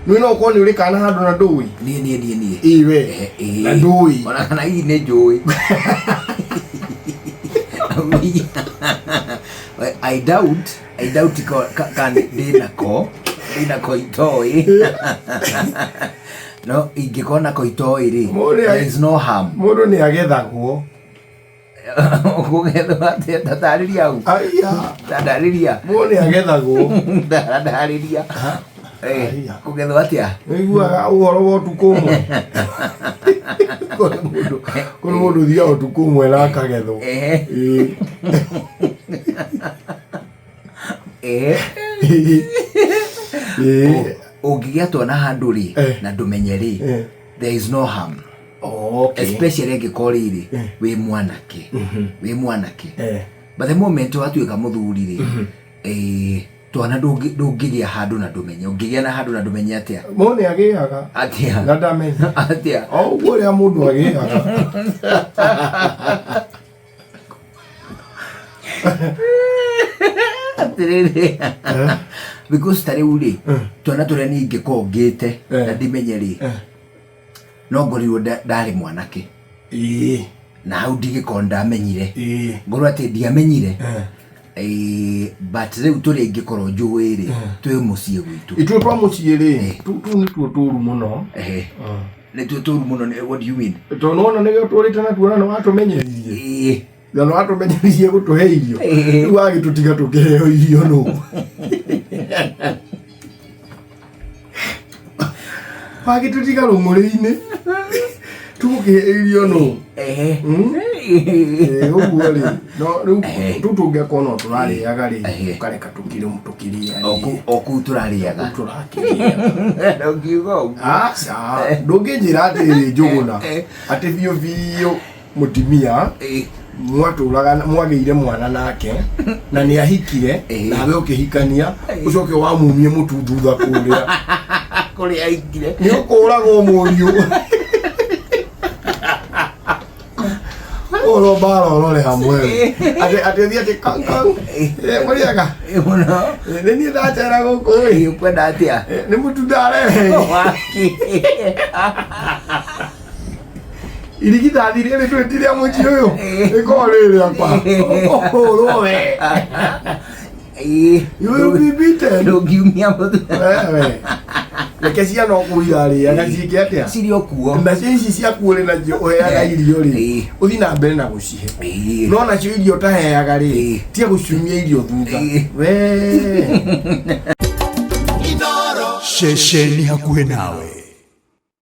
Nĩ no ũkorwo nĩ ũrĩ kana handũ na ndũĩ. Niĩ niĩ niĩ niĩ. Ĩĩ we. Eh, eh. Na ndũĩ. Ona kana hihi nĩ njũĩ. I doubt, I doubt ko ka ka ndĩ nako, ndĩ nako itoĩ. No ingĩkorwo nako itoĩ rĩ, Mũndũ there is no harm. Mũndũ nĩ agethagwo. Kũgethwo atĩa? Tatarĩria hau. Aiya. Tatarĩria. Mũndũ nĩ agethagwo. Tatarĩria. Eh, Aiya. kũgethwo atĩa? Nĩiguaga ũhoro wa ũtukũ ũmwe. Kũrĩ mũndũ kũrĩ mũndũ ũthiaga ũtukũ ũmwe na akagethwo. Eh, Ĩĩ. eh. Ĩĩ. Ũngĩgĩa twana handũ rĩ Eh. na ndũmenye rĩ, Eh. there is no harm. Okay. Especially angĩkorwo rĩrĩ wĩ mwanake. Wĩ mwanake. Eh. But the moment watuĩka mũthuri rĩ, eh, twana ndũngĩgĩa handũ na ndũmenye. Ũngĩgĩa na handũ na ndũmenye atĩa? Mũndũ nĩ agĩaga Atĩa? na ndamenya. Atĩa? O ũguo ũrĩa mũndũ agĩaga. Atĩrĩrĩ. Because ta rĩu rĩ, twana tũrĩa niĩ ingĩkorwo ngĩte Eh. na ndimenye rĩ, Eh. no ngorirwo ndarĩ mwanake. Ĩĩ. Na hau ndigĩkorwo ndamenyire. Ĩĩ. Ngorwo atĩ ndiamenyire. Eh. Eh, but rĩu tũrĩa ingĩkorwo njũĩ rĩ, twĩ mũciĩ gwitũ. Ithuĩ twa mũciĩ rĩ, Eh. tũu nĩtuo tũru mũno. Ehe. Nĩtuo tũru mũno, what do you mean? Tondũ nĩwona nĩgĩo tũrĩte na tuona nĩ watũmenyeririe. Ĩĩ. Na nĩ watũmenyeririe gũtũhe irio. Ĩĩ. Rĩu wagĩtũtiga tũkĩheo irio nũ. Wagĩtũtiga rũng'ũrĩ-inĩ. Tũgũkĩhe irio nũ. Ehe. Mm? Ĩĩ, ũguo rĩ no rĩu Ehe. tũu tũngĩkorwo no tũrarĩaga rĩ Ehe. ũkareka tũkire tũkĩrĩa O kũu- o kũu tũrarĩaga. tũrakĩrĩa Ndũngiuga ũguo. aca ndũngĩnjĩra atĩrĩ njũgũna Eh. atĩ biũ biũ mũtumia Ĩĩ. mwatũraga mwagĩire mwana nake na nĩ ahikire Eh. nawe ũkĩhikania ũcoke wamumie mũtu thutha kũrĩa Kũrĩa aingire. nĩ ũkũragwo mũriũ ũro mbara ũrore hamwe atĩ atĩ ũthiĩ atĩ kang kang Eh, mũrĩega Ĩĩ mũno. Eh, nĩ niĩ ndacera gũkũ ĩ. Ĩĩ, ũkwenda atĩa? Eh, nĩ mũtu ndarehe Waki. irigithathi rĩrĩ ndũĩ ti rĩa mũciĩ ũyũ rĩkoragwo rĩrĩ rĩakwa ũhũrwo we Ĩĩ. you will be beaten Ndũngiumia mũtu. wewe reke ciana ũkũ irarĩaga ciĩke atĩa Cirĩ o kuo. nacio ici ciaku ũrĩ nacio ũheaga irio rĩ Ĩĩ. ũthiĩ na mbere na gũcihe Ĩĩ. no nacio irio ũtaheaga rĩ Ĩĩ. tiga gũciumia irio thutha Ĩĩ. we Ceceni hakuhĩ nawe.